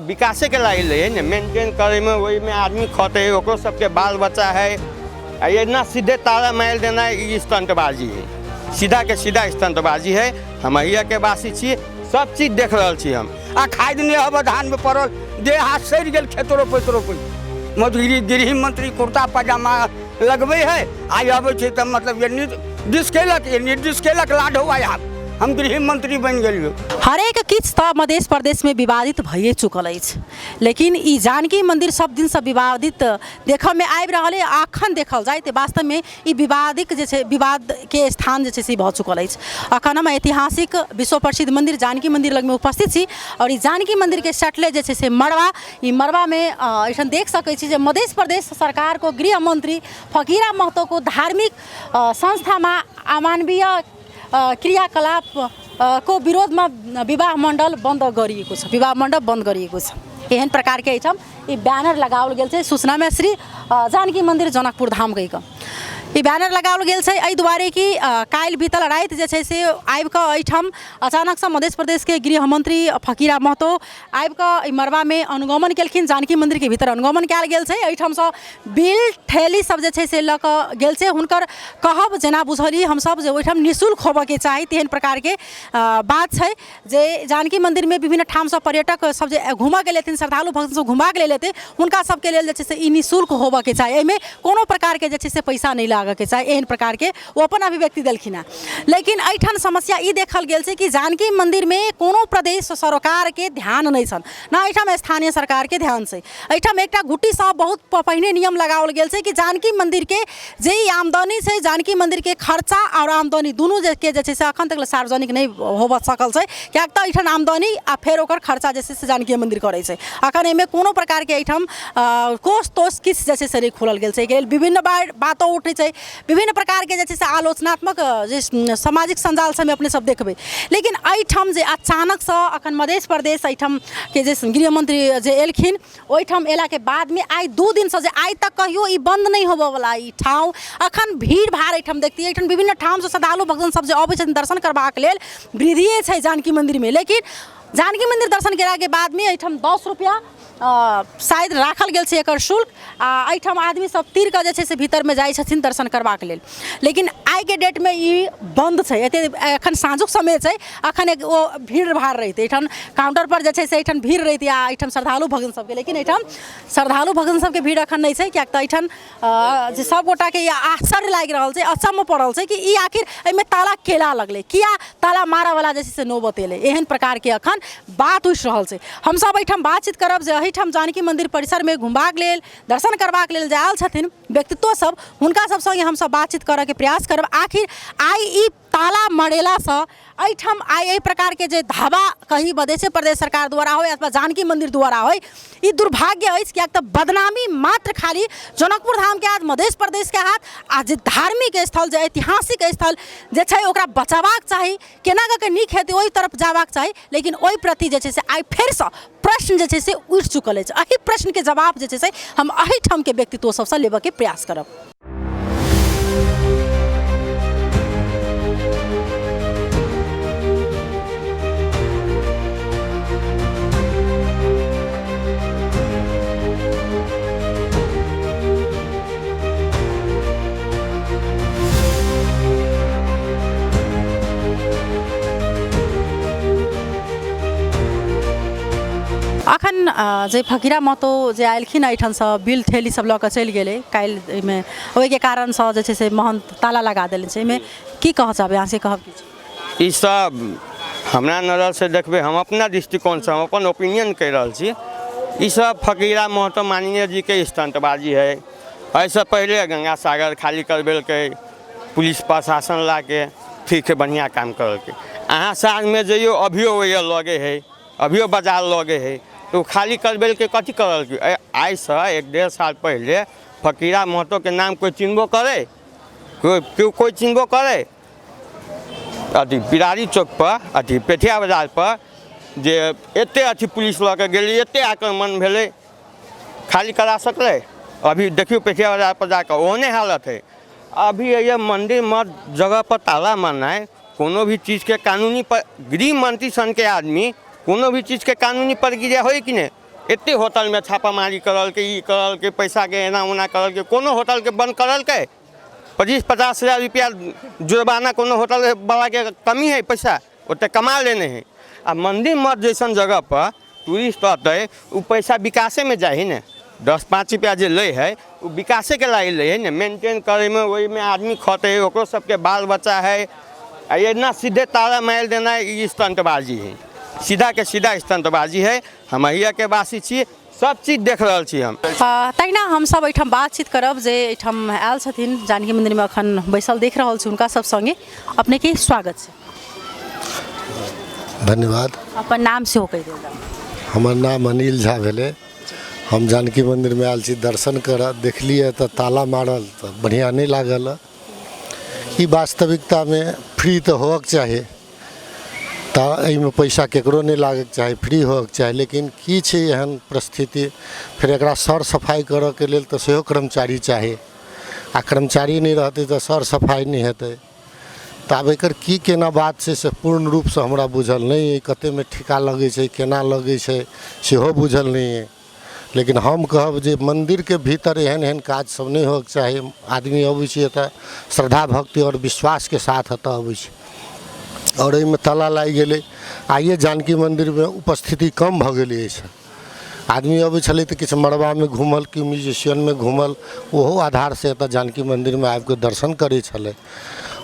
विकासेके लागि लै है ने। मेंटेन करैमे ओहिमे आदमी खतै, ओकरो सबके बाल बच्चा है। आ एना सीधे ताला मारि देनाइ ई स्टंटबाजी है, सीधाके सीधा स्टंटबाजी है। हम अहियाके वासी छी, सब चीज देख रहल छी हम। आ खाद नहि हबऽ धानमे पड़ल, देह हाथ सड़ि गेल खेत रोपैत रोपैत। मधुगिरी गृह मंत्री कुर्ता पजामा लगबै है, आइ अबै छै तऽ मतलब ये निर्देश केलक, ये निर्देश केलक लाडो आइ हम गृह मंत्री बनि गेलियौ। हरेक किछु तऽ मध्य प्रदेशमे विवादित भइए चुकल अछि, लेकिन ई जानकी मन्दिर सब दिनसँ विवादित देखऽमे आबि रहल अछि। अखन देखल जाय तऽ वास्तवमे ई विवादिक जे छै, विवादके स्थान जे छै से भऽ चुकल अछि। अखन हम ऐतिहासिक विश्व प्रसिद्ध मन्दिर जानकी मन्दिर लगमे उपस्थित छी आओर ई जानकी मन्दिरके सटले जे छै से मड़वा, ई मड़वामे एहिठाम देख सकै छी जे मध्य प्रदेश सरकारको गृह मन्त्री फकीरा महतोको धार्मिक संस्थामा अमानवीय क्रियाकलाप को विरोधमा विवाह मण्डल बन्द गरिएको छ, विवाह मण्डप बन्द गरिएको छ। एहन प्रकारके एहिठाम ई बैनर लगाओल गेल छै। सूचनामे श्री जानकी मन्दिर जनकपुर धाम कहि कऽ ई बैनर लगाओल गेल छै, एहि दुआरे कि काल्हि बीतल राति जे छै से आबि कऽ एहिठाम अचानकसँ मध्य प्रदेशके गृह मन्त्री फकीरा महतो आबि कऽ एहि मड़बामे अनुगमन केलखिन। जानकी मन्दिरके भीतर अनुगमन कयल गेल छै। एहिठामसँ बिल ठेली सब जे छै से लऽ कऽ गेल छै। हुनकर कहब जेना बुझलियै हमसब जे ओहिठाम निःशुल्क होबऽके चाही, तेहन प्रकारके बात छै जे जानकी मन्दिरमे विभिन्न ठामसँ पर्यटक सब जे घूमऽके लेल एथिन, श्रद्धालु भक्त सब घुमबाके लेल एतै, हुनका सबके लेल जे छै से ई निःशुल्क होबऽके चाही, एहिमे कोनो प्रकारके जे छै से पैसा नहि लागऽके चाही, एहन प्रकारके ओ अपन अभिव्यक्ति देलखिन हेँ। लेकिन एहिठाम समस्या ई देखल गेल छै कि जानकी मन्दिरमे कोनो प्रदेश सरकारके ध्यान नहि छनि, ने एहिठाम स्थानीय सरकारके ध्यान छै। एहिठाम एकटा घुट्टीसँ बहुत पहिने नियम लगाओल गेल छै कि जानकी मन्दिरके जे ई आमदनी छै, जानकी मन्दिरके खर्चा आओर आमदनी दुनू जे के जे छै से एखन तक सार्वजनिक नहि होबऽ सकल छै, किएक तऽ एहिठाम आमदनी आ फेर ओकर खर्चा जे छै से जानकी मन्दिर करै छै। एखन एहिमे कोनो प्रकारके एहिठाम कोष तोष किछु जे छै से नहि खोलल गेल छै। एहिके लेल विभिन्न बातो उठै छै, विभिन्न प्रकारके जे छै से आलोचनात्मक जे सामाजिक सञ्जाल सबमे अपने सब देखबै। लेकिन एहिठाम जे अचानकसँ एखन मध्य प्रदेश एहिठामके जे गृहमन्त्री जे एलखिन, ओहिठाम अयलाके बादमे आइ 2 दिनसँ जे आइ तक कहियो ई बन्द नहि होबऽवला ई ठाउँ एखन भीड़ भाड़ एहिठाम देखतियै। एहिठाम विभिन्न ठामसँ श्रद्धालु भक्तजन सब जे अबै छथिन दर्शन करबाक लेल, वृद्धिए छै जानकी मन्दिरमे। लेकिन जानकी मन्दिर दर्शन केलाके बादमे एहिठाम 10 रुपैआ शायद राखल गेल छै एकर शुल्क, आ एहिठाम आदमी सब तीर कऽ जे छै से भीतरमे जाइ छथिन दर्शन करबाक लेल। लेकिन आइके डेटमे ई बन्द छै। एते एखन साँझुक समय छै, एखन एक ओ भीड़ भाड़ रहितै एहिठाम काउंटर पर जे छै से एहिठाम भीड़ रहितै आ एहिठाम श्रद्धालु भक्तजन सबके। लेकिन एहिठाम श्रद्धालु भक्तजन सबके भीड़ एखन नहि छै, किएक तऽ एहिठाम जे सब गोटाके ई आश्चर्य लागि रहल छै, अचम्म पड़ल छै कि ई आखिर एहिमे ताला केना लगलै, किया ताला मारऽवला जे छै से नौबत एलै। एहन प्रकारके एखन बात उठि रहल छै। हमसब एहिठाम बातचीत करब जे एहिठाम जानकी मन्दिर परिसरमे घुमबाक लेल, दर्शन करबाक लेल जे आयल छथिन व्यक्तित्व सब, हुनका सब सङ्गे हमसब बातचीत करऽके प्रयास करब। आखिर आइ ई ताला मरेलासँ एहिठाम आइ एहि प्रकारके जे धावा कही मधेशे प्रदेश सरकार द्वारा होइ अथवा जानकी मन्दिर द्वारा होइ, ई दुर्भाग्य अछि, किएक तऽ बदनामी मात्र खाली जनकपुर धामके हाथ, मधेश प्रदेशके हाथ, आ जे धार्मिक स्थल, जे ऐतिहासिक स्थल जे छै ओकरा बचेबाक चाही, केना कऽ के नीक हेतै ओहि तरफ जेबाक चाही। लेकिन ओहि प्रति जे छै से आइ फेरसँ प्रश्न जे छै से उठि चुकल अछि। एहि प्रश्नके जवाब जे छै से हम एहिठामके व्यक्तित्व सबसँ लेबऽके प्रयास करब। अखन जे फकीरा महतो जे आयलखिन एहिठामसँ बिल थैली सब लऽ कऽ चलि गेलै काल्हि, एहिमे ओहिके कारणसँ जे छै से महन्थ ताला लगा देने छै। एहिमे की कहऽ चाहबै अहाँ, से कहब किछु? ई सब हमरा नजरसँ देखबै, हम अपना दृष्टिकोणसँ हम अपन ओपिनियन कहि रहल छी, ई सब फकीरा महतो माननीय जीके स्टंटबाजी है। एहिसँ पहिले गंगा सागर खाली करबेलकै पुलिस प्रशासन लाके, ठीक है, बढ़िआँ काम करलकै। अहाँ साँझमे जइयौ, अभियो ओहि लगे है, अभियो बाजार लगे है, तऽ ओ खाली करबेलकै, कथी करलकै? आइसँ 1-1.5 साल पहिले फकीरा महतोके नाम कोइ चिन्हबो करै? कोइ कोइ चिन्हबो करै? अथी बिरारी चौकपर, अथी पेठिया बाजारपर जे एते अथी पुलिस लऽ कऽ गेलै, एते आक्रमण भेलै, खाली करा सकलै? अभी देखियौ पेठिया बाजारपर जाकऽ ओहने हालत हइ। अभी ये मन्दिरमे जगहपर ताला मारनाइ कोनो भी चीजके कानूनी पर, गृह मंत्री सनके आदमी कोनो भी चीजके कानूनी प्रक्रिया होइ कि नहि? एते होटलमे छापामारी करलकै, ई करलकै, पैसाके एना ओना करलकै, कोनो होटलके बन्द करलकै? 25-50 हजार रुपया जुर्माना कोनो होटल वालाके कमी है? पैसा ओते कमा लेने है। आ मंदिर मठ जैसन जगह पर टूरिस्ट अतै, ओ पैसा विकासेमे जाइ है ने। 10-5 रुपया जे लै है, ओ विकासेके लागि लै है ने, मेंटेन करैमे ओहिमे आदमी खतै, ओकरो सबके बाल बच्चा है। आ एना सीधे ताला मारि देनाइ ई स्टंटबाजी है, सीधाके सीधा स्टंटबाजी है। हम अहियाके वासी छी, सब चीज देख रहल छी हम। तहिना हमसब एहिठाम बातचीत करब जे एहिठाम आयल छथिन, जानकी मन्दिरमे अखन बैसल देख रहल छी, हुनका सब संगे। अपनेके स्वागत छै। धन्यवाद। अपन नाम सेहो कहि देल जाउ। हमर नाम अनिल झा भेलै। हम जानकी मन्दिरमे आयल छी दर्शन करऽ, देखलियै तऽ ताला मारल, तऽ बढ़िआँ नहि लागल। ई वास्तविकतामे फ्री तऽ होबक चाही, तऽ एहिमे पैसा ककरो नहि लागैके चाही, फ्री होबक चाही। लेकिन की छै एहन परिस्थिति, फेर एकरा सर सफाइ करऽके लेल तऽ सेहो कर्मचारी चाही, आ कर्मचारी नहि रहतै तऽ सर सफाइ नहि हेतै। तऽ आब एकर की केना बात छै से पूर्ण रूपसँ हमरा बुझल नहि अइ। कतेकमे ठिका लगै छै, केना लगै छै, सेहो बुझल नहि अइ। लेकिन हम कहब जे मन्दिरके भीतर एहन एहन काज सब नहि होबक चाही। आदमी अबै छै एतऽ श्रद्धा, भक्ति आओर विश्वासके साथ एतऽ अबै छै, आओर एहिमे ताला लागि गेलै। आइए जानकी मन्दिरमे उपस्थिति कम भऽ गेलै अछि। आदमी अबै छलै तऽ किछु मड़बामे घूमल कि म्यूजिशियनमे घूमल, ओहो आधारसँ एतऽ जानकी मन्दिरमे आबिकऽ दर्शन करै छलै।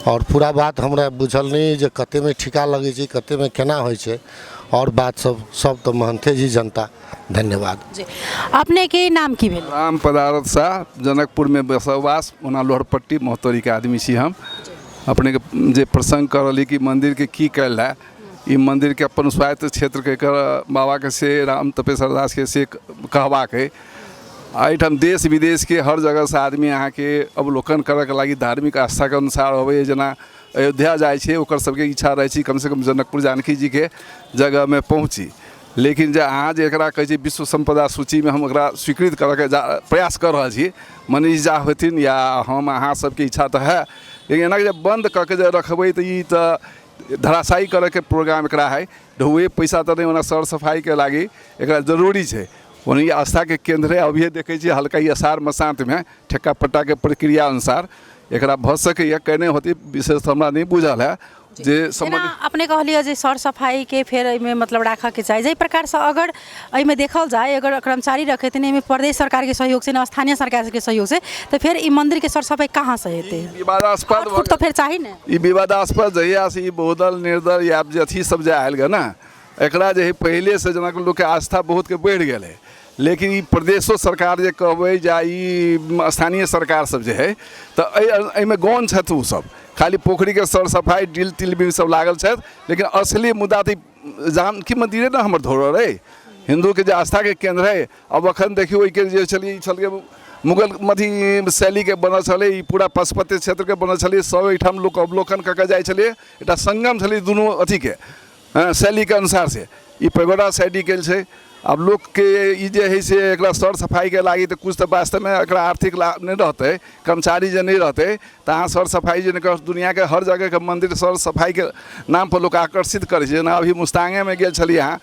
आओर पूरा बात हमरा बुझल नहि अइ जे कतेकमे ठिका लगै छै, कतेकमे केना होइ छै, आओर बात सब सब तऽ महन्थे जी जनता। धन्यवाद। जी, अपनेके नाम की भेल? राम पदारथ शाह, जनकपुरमे बसोबास, ओना लोहरपट्टी महोत्तरीके आदमी छी हम। अपनेके जे प्रसङ्ग कऽ रहली कि मन्दिरके की कयल है, ई मन्दिरके अपन स्वायत्त क्षेत्रके एकर बाबाके से राम तपेश्वर दासके से कहबाक अइ। एहिठाम देश विदेशके हर जगहसँ आदमी अहाँके अवलोकन करऽके लागि धार्मिक आस्थाके अनुसार अबैए। जेना अयोध्या जाइ छै, ओकर सबके इच्छा रहै छै कमसँ कम जनकपुर जानकी जीके जगहमे पहुँची। लेकिन जे अहाँ जे एकरा कहै छी विश्व सम्पदा सूचीमे हम एकरा स्वीकृत करऽके जा प्रयास कऽ रहल छी, मनीष झा होथिन या हम, अहाँ सबके इच्छा तऽ है, लेकिन एना जे बन्द कऽ के जे रखबै तऽ ई तऽ धराशायी करऽके प्रोग्राम एकरा हइ। ढौए पैसा तऽ नहि, ओना सर सफाइके लागि एकरा जरूरी छै। ओना ई आस्थाके केन्द्र हइ। अभिये देखै छियै हल्का ई असार मसान्तमे ठेक्का पट्टाके प्रक्रिया अनुसार एकरा भऽ सकैए केने होतै, विशेष हमरा नहि बुझल है जे जेना सम्बन्धित। अपने कहलियै जे सर सफाइके फेर एहिमे मतलब राखऽके चाही, जाहि प्रकारसँ अगर एहिमे देखल जाय, अगर कर्मचारी रखेथिन एहिमे प्रदेश सरकारके सहयोगसँ ने स्थानीय सरकारके सहयोगसँ, तऽ फेर ई मन्दिरके सर सफाइ कहाँसँ हेतै? विवादास्पद आउटपुट तऽ फेर चाही ने। ई विवादास्पद जहियासँ ई बहुदल निर्दल या जे अथी सब जे आयल गे ने, एकरा जे हइ पहिलेसँ जेना लोकके आस्था बहुतके बढ़ि गेलै, लेकिन ई प्रदेशो सरकार जे कहबै या ई स्थानीय सरकार सब जे हइ, तऽ एहिमे गौण छथि। ओसब खाली पोखरिके सर सफाइ डील तिल भी सब लागल छथि, लेकिन असली मुद्दा तऽ ई जानकी मन्दिरे ने हमर धरोहर अइ, हिन्दूके जे आस्थाके केन्द्र हइ। आब एखन देखियौ, ओहिके जे छलियै, ई छलियै मुगल अथी शैलीके बनल छलै, ई पूरा पशुपति क्षेत्रके बनल छलै। सब एहिठाम लोक अवलोकन कऽ कऽ जाइ छलियै। एकटा सङ्गम छलै दुनू अथीके शैलीके अनुसारसँ, ई पैगोडा शैली गेल छै। आब लोकके ई जे हइ से एकरा सर सफाइके लागि तऽ किछु तऽ वास्तवमे एकरा आर्थिक लाभ नहि रहतै, कर्मचारी जे नहि रहतै तऽ अहाँ सर सफाइ जे नहि कर। दुनिआँके हर जगहके मन्दिर सर सफाइके नामपर लोक आकर्षित करै छै। जेना अभी मुस्तांगेमे गेल छलियै अहाँ,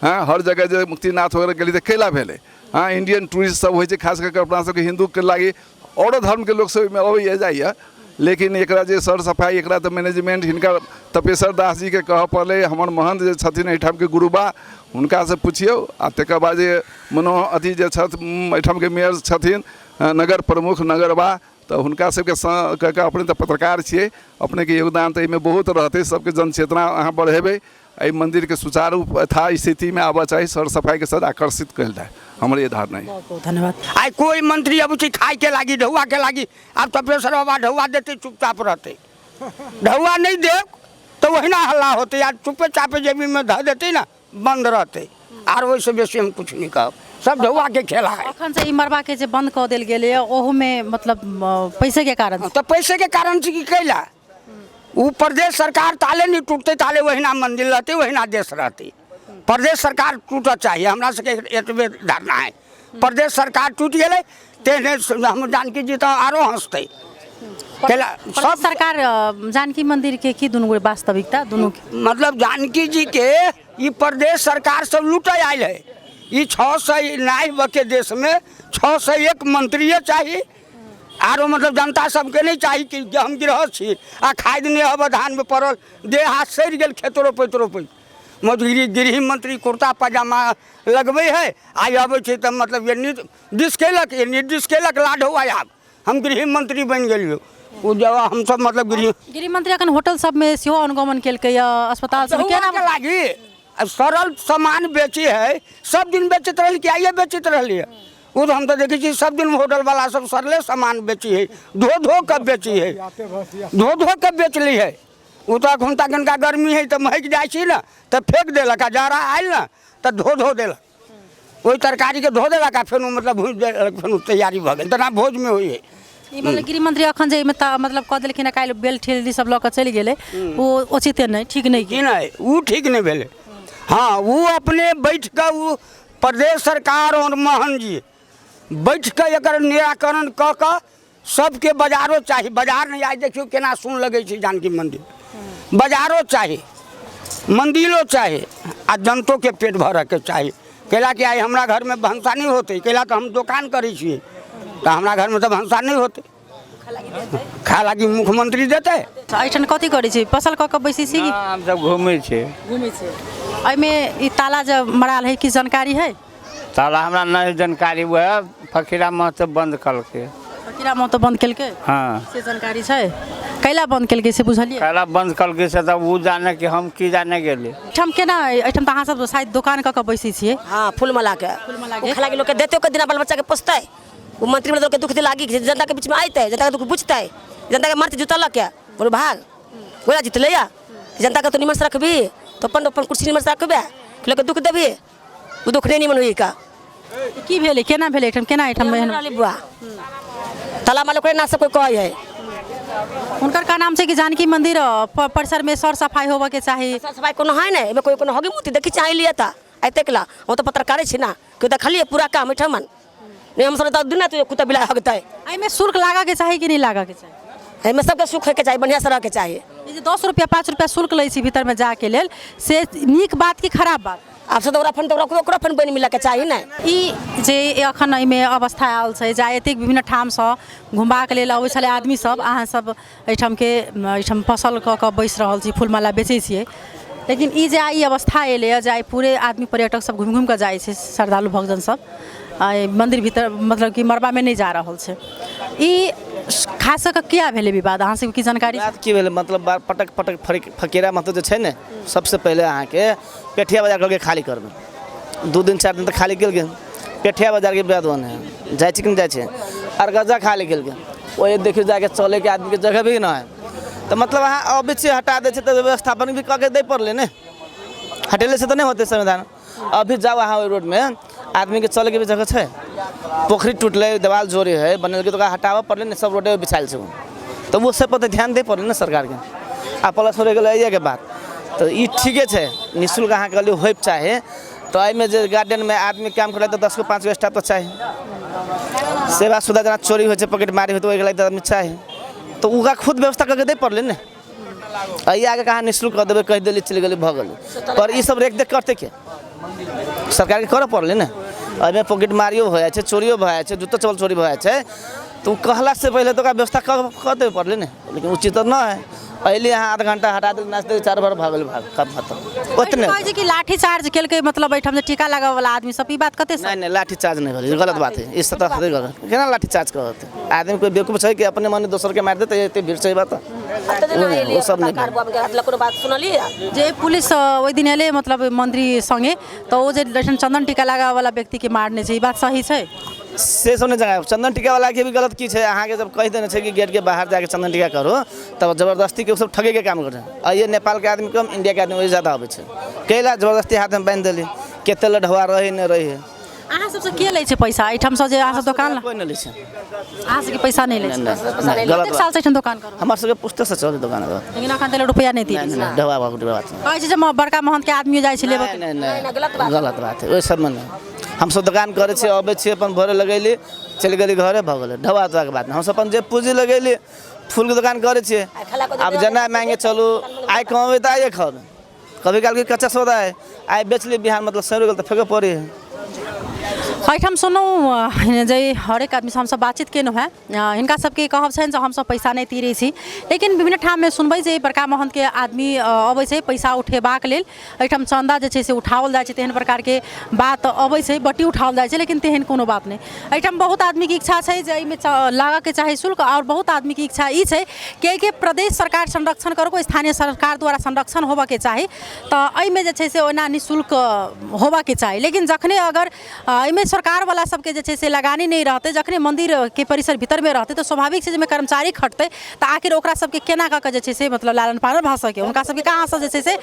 हँ, हर जगह जे मुक्तिनाथ वगैरह गेलियै तऽ कैला भेलै? हँ, इंडियन टूरिस्ट सब होइ छै, खास कऽ कऽ अपना सबके हिन्दूके लागि, आओरो धर्मके लोक सब ओहिमे अबैए जाइए। लेकिन एकरा जे सर सफाइ, एकरा तऽ मैनेजमेंट हिनका तपेश्वर दास जीके कहऽ पड़लै। हमर महन्त जे छथिन एहिठामके गुरुबा, हुनकासँ पुछियौ। आ तकर बाद जे मनो अथी जे छथि, एहिठामके मेयर छथिन, नगर प्रमुख नगरबा, तऽ हुनका सबके कऽ कऽ। अपने तऽ पत्रकार छियै, अपनेके योगदान तऽ एहिमे बहुत रहतै। सबके जनचेतना अहाँ बढ़ेबै। एहि मन्दिरके सुचारू यथा स्थितिमे आबऽ चाही, सर सफाइके साथ आकर्षित कयल जाय, हमर ये धारणा अइ। बहुत बहुत धन्यवाद। आइ कोइ मंत्री अबै छै खायके लागि, ढौआके लागि, आब तपेश्वर बाबा ढौआ देतै, चुपचाप रहतै। ढौआ नहि देब तऽ ओहिना हल्ला होतै, आ चुपे चापे जेबीमे धऽ देतै ने, बन्द रहतै। आर ओहिसँ बेसी हम किछु नहि कहब, सब ढौआके खेला है। अखन से ई मरबाके जे बंद कऽ देल गेलैए, ओहोमे मतलब पैसेके कारण? तऽ पैसेके कारण छै कि कैला ओ प्रदेश सरकार ताले नहि टूटतै ताले ओहिना मन्दिर रहतै, ओहिना देश रहतै। प्रदेश सरकार टूटऽ चाही, हमरा सबके एतबे धारणा है। प्रदेश सरकार टूटि गेलै तेहने हम जानकी जी तऽ आरो हँसतै कैला सब सरकार जानकी मंदिर के की दुनू वास्तविकता दुनू के मतलब जानकी जी के ई प्रदेश सरकार सब लूटै आयल है। ई 600 नाहि बके देशमे 601 मंत्रिये चाही। आरो मतलब जनता सबके नहीं चाही कि हम गृहस्थ छी आ खाद नहि हब धानमे पड़ल देह हाथ सड़ि गेल खेत रोपैत रोपैत। मधुगिरी गृह मंत्री कुर्ता पजामा लगबै है, आइ अबै छै तऽ मतलब ये निर्देश केलक, ये निर्देश केलक लाडो आब हम गृह मंत्री बनि गेलियौ। ओ जब हमसब मतलब गृह गृह मंत्री अखन होटल सबमे सेहो अनुगमन केलकै अस्पताल सबमे केना के लागी सरल सामान बेची है, सब दिन बेचैत रहली कि आइए बेचैत रहलियै। ओ तऽ हम तऽ देखै छी सब दिन होटलवला सब सरले सामान बेची है, धो धो कऽ बेची है, धो धो कऽ बेचली है। ओ तऽ एखन तक कनिका गर्मी है तऽ महकि जाइ छी ने तऽ फेक देलक, आ जाड़ा आयल ने तऽ धो धो देलक, ओहि तरकारीके धो देलक आ फेर मतलब भूजि देलक, फेर तैयारी भऽ गेल। तेना भोजमे होइ है। ई मतलब गृह मंत्री अखन जे एहिमे मतलब कऽ देलखिन काल्हि बेल ठेली सब लऽ कऽ चलि गेलै, ओ उचिते नहि, ठीक नहि। की नहि, ओ ठीक नहि भेलै। हँ, ओ अपने बैठ कऽ ओ प्रदेश सरकार और मोहन जी बैठ कऽ एकर निराकरण कऽ कऽ सबके बाजारो चाही। बाजार नहि, आइ देखियौ केना सुन लगै छै जानकी मन्दिर। बाजारो चाही, मन्दिरो चाही, आ जनतोके पेट भरऽके चाही। कैला कि आइ हमरा घरमे भनसा नहि होतै, कैला तऽ हम दोकान करै छियै, तऽ हमरा घरमे तऽ भनसा नहि होतै, खाय लागी मुख्यमंत्री देतै। एहिठाम कथी करै छी? फसल कऽ कऽ बैसै छी? हमसब घूमै छी। घूमै छी। एहिमे ई ताला जे मराल है, की जानकारी है? ताला हमरा नहि जानकारी, वएह फकीरा महतो बंद कलकै। फकीरा महतो बंद केलकै? हाँ। से जानकारी छै? कैला बंद केलकै से बुझलियै? कैला बंद कलकै से तऽ ओ जाने कि हम की जाने गेली। एहिठाम केना? एहिठाम तऽ अहाँ सब शायद दोकान कऽ कऽ बैसै छियै। हाँ, फूलमाला के। फूलमाला के। ओ खला के लोग के देते, ओकर दिना बाल बच्चा के पोसतै। ओ मंत्री वाला के दुख लागी, जनता के बीच में आयतै, जनता के दुख बुझतै, जनता के मारते जूता लऽ के बोलो भाग, गोला जीतलै या जनता के तो निमन से रखबी तो अपन अपन कुर्सी निमन से रखबे, लोग के दुख देबी, ओ दुख नहीं निमन होई का। की भेलै, केना भेलै एहिठाम, केना एहिठाम एहन? रहलै बुआ ताला माल ओकरे ना सब कोई कहै है। हुनकर का नाम छै कि जानकी मंदिर परिसर में सर सफाई होबऽ के चाही। सर सफाई कोनो है नहीं, एमे कोई कोनो हगी मुती देखी चाहे लिए ता एतेक ला हम तो पत्रकारे छी ना, कोई देखलिए पूरा काम एहिठाम नहीं, हम सब तो दिन तो कुत्ता बिलाइ हगतै। एहिमे शुल्क लागऽ के चाही कि नहीं लागऽ के चाही? एहिमे सबके सुख होइके चाही, बढ़िआँ से रहके चाही। ई जे 10 रुपया 5 रुपया शुल्क लै छी भीतरमे जाके लेल, से नीक बात कि खराब बात? आब से तऽ ओकरा फेन तऽ ओकरो फेन बनि मिलऽके चाही ने। ई जे एखन एहिमे अवस्था आयल छै, जा एतेक विभिन्न ठामसँ घुमबाक लेल अबै छलै आदमी सब, अहाँ सब एहिठामके एहिठाम फसल कऽ कऽ बैसि रहल छी, फूलमाला बेचै छियै, लेकिन ई जे आइ अवस्था एलैए जे आइ पूरे आदमी पर्यटक सब घुमि घुमि कऽ जाइ छै, श्रद्धालु भक्तजन सब एहि मन्दिर भीतर मतलब कि मड़बामे नहि जा रहल छै, ई खास कऽ कऽ किया भेलै विवाद? अहाँ सबके की जानकारी? विवाद की भेलै मतलब बार पटक पटक फकीरा महतो जे छै ने, सबसँ पहिले अहाँके पेठिया बाजार कहलकै खाली करबै, 2 दिन 4 दिन तक खाली केलकै। पेठिया बाजारके विवाद बने है, जाइ छै कि नहि जाइ छै? अरगजा खाली केलकै, ओहि देखियौ जाके चलैके आदमीके जगह भी नहि है, तऽ मतलब अहाँ अबै छियै हटा दै छियै तऽ व्यवस्थापन भी कऽ के दै पड़लै ने, हटेले से तऽ नहि होतै समाधान। अभी जाउ अहाँ ओहि रोडमे, आदमीके चलैके भी जगह छै, पोखरि टूटलै, देवाल जोड़े है बनेलकै, तऽ ओकरा हटाबऽ पड़लै ने, सब रोडे बिछायल छै, तऽ ओ सब पर तऽ ध्यान दै पड़लै ने सरकारके। आ प्लस रहि गेलै एहिके बात, तऽ ई ठीके छै निःशुल्क अहाँ कहलियै होइके चाही, तऽ एहिमे जे गार्डनमे आदमी काम करै तऽ 10 गो 5 गो स्टाफ तऽ चाही, सेवा सुविधा जेना चोरी होइ छै, पॉकेट मारी होइ तऽ ओहिके लागि तऽ आदमी चाही, तऽ ओकरा खुद व्यवस्था कऽ के दै पड़लै ने। एहि आगे कहाँ निःशुल्क कऽ देबै, कहि देली चलि गेली भऽ गेलै, पर ई सब रेख देख करतै के? सरकारके करऽ पड़लै ने। एहिमे पॉकेट मारियो भऽ जाइ छै, चोरियो भऽ जाइ छै, जूतो चप्पल चोरी भऽ जाइ छै, तऽ ओ कहलासँ पहिले तऽ ओकरा व्यवस्था कऽ देबे पड़लै ने, लेकिन ओ चीज तऽ नहि है। अयली अहाँ आध घंटा हटा देली, नाच देली, चारू भर भऽ गेल, भाग काम खतम। ओतने कहै छै कि लाठी चार्ज केलकै, मतलब एहिठाम जे टीका लगाबऽ वाला आदमी सब, ई बात कते नहीं नहीं, लाठी चार्ज नहीं भेलै, गलत बात है, ई सतह गलत। केना लाठी चार्ज करत आदमी? कोई बेवकूफ छै कि अपने मने दोसर के मारि देतै? एते भीड़ छै ई बात ओ सब नहि भेल। कोनो बात सुनलियै जे पुलिस ओहि दिन एलै मतलब मंत्री संगे, तऽ ओ जे एहिठाम चंदन टीका लगाबऽ वाला व्यक्ति के मारने छै, ई बात सही छै? से सब नहि जगह चंदन टीका वाला के भी गलत की छै? अहाँके जब कहि देने छै कि गेट के बाहर जाके चंदन टीका करू, तब जबरदस्ती के ओ सब ठगे के काम करै छै। आइए नेपाल के आदमी कम, इंडिया के आदमी वही ज्यादा अबै छै, कैला जबरदस्ती हाथमे बान्हि देली, कते लढुआ रहै नहि रहै। अहाँ सबसँ के लै छै पैसा एहिठामसँ जे अहाँ सब दोकान? कोइ नहि लै छै। अहाँ सबके पैसा नहि लै छै? नहि, गलत। कतेक साल से एहिठाम दोकान करू? हमर सबके पुस्ते से चलै दोकान, लेकिन एखन तक रुपैआ नहि दियै? नहि, ढवा बात कहै छै जे बड़का महंत के आदमी जाइ छै लेबऽ। नहि नहि, गलत बात है, ओहि सबमे नहि। हमसब दोकान करै छियै, अबै छियै, अपन भोरे लगैली, चलि गेली घरे, भऽ गेलै, ढवा उठवाके बात नहि। हमसब अपन जे पूँजी लगैली, फूलके दोकान करै छियै, आब जेना माँगे चलू, आइ कमेबै तऽ आइए खबै, कभी कालके कच्चा सौदा है, आइ बेचली बिहान मतलब सड़ि गेल तऽ फेकऽ पड़ै है। एहिठाम सुनलहुँ जे हरेक आदमीसँ हमसब बातचीत केलहुँ हेँ। हिनका सबके कहब छनि जे हमसब पैसा नहि तीरै छी, लेकिन विभिन्न ठाममे सुनबै जे बड़का महन्थके आदमी अबै छै पैसा उठेबाक लेल, एहिठाम चन्दा जे छै से उठाओल जाइ छै, तेहन प्रकारके बात अबै छै, बट्टी उठाओल जाइ छै, लेकिन तेहन कोनो बात नहि। एहिठाम बहुत आदमीके इच्छा छै जे एहिमे लागऽके चाही शुल्क, आओर बहुत आदमीके इच्छा ई छै कि एहिके प्रदेश सरकार संरक्षण करको, स्थानीय सरकार द्वारा संरक्षण होबऽके चाही, तऽ एहिमे जे छै से ओना निःशुल्क होबऽके चाही। लेकिन जखने अगर एहिमे सरकारवला सबके जे छै से लगानी नहि रहतै, जखने मन्दिरके परिसर भीतरमे रहतै, तऽ स्वाभाविक छै जे एहिमे कर्मचारी खटतै, तऽ आखिर ओकरा सबके केना कऽ कऽ जे छै से मतलब लालन पालन भऽ सकै, हुनका सबके कहाँसँ जे छै से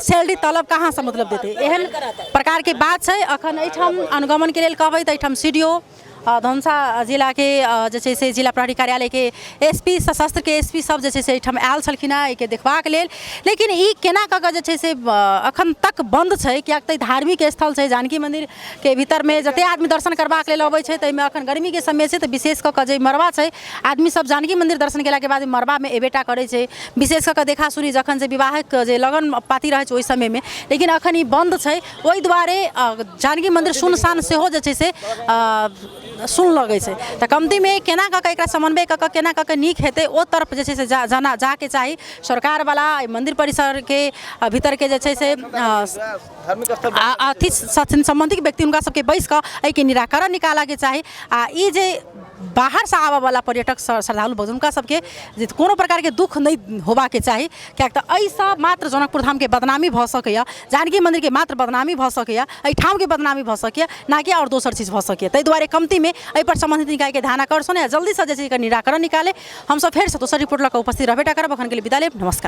सैलरी तलब कहाँसँ मतलब देतै? एहन प्रकारके बात छै। अखन एहिठाम अनुगमनके लेल कहबै तऽ एहिठाम सी डी ओ, धनुषा जिलाके जे छै से जिला प्रहरी कार्यालयके एस पी, सशस्त्रके एस पी सब जे छै से एहिठाम आयल छलखिन हेँ एहिके देखबाक लेल। लेकिन ई केना कऽ कऽ जे छै से अखन तक बन्द छै? किएक तऽ ई धार्मिक स्थल छै। जानकी मन्दिरके भीतरमे जते आदमी दर्शन करबाक लेल अबै छै, ताहिमे अखन गर्मीके समय छै, तऽ विशेष कऽ कऽ जे मड़बा छै, आदमी सब जानकी मन्दिर दर्शन केलाके बाद मड़बामे एबे टा करै छै, विशेष कऽ कऽ देखा सुनी जखन जे विवाहक जे लगन पाती रहै छै ओहि समयमे। लेकिन अखन ई बन्द छै, ओहि दुआरे जानकी मन्दिर सुनसान सेहो जे छै से सुन लगै छै। तऽ कमतीमे केना कऽ कऽ एकरा समन्वय कऽ कऽ केना कऽ कऽ नीक हेतै, ओ तरफ जे छै से जाना जाके चाही सरकारवला। एहि मन्दिर परिसरके भीतरके जे छै से अथी सम्बन्धित व्यक्ति, हुनका सबके बैस कऽ एहिके निराकरण निकालऽके चाही। आ ई जे बाहरसँ आबऽवला पर्यटक, श्रद्धालु भक्त, हुनका सबके जे कोनो प्रकारके दुःख नहि होबाके चाही, किएक तऽ एहिसँ मात्र जनकपुर धामके बदनामी भऽ सकैए, जानकी मन्दिरके मात्र बदनामी भऽ सकैए, एहिठामके बदनामी भऽ सकैए, ना कि आओर दोसर चीज भऽ सकैए। ताहि दुआरे कमतीमे एहिपर सम्बन्धित निकायके ध्यान आकर्षण आ जल्दीसँ जे छै एकर निराकरण निकालै। हमसब फेरसँ दोसर रिपोर्ट लऽ कऽ उपस्थित रहबे टा करब। एखनके लेल विदा लेब, नमस्कार।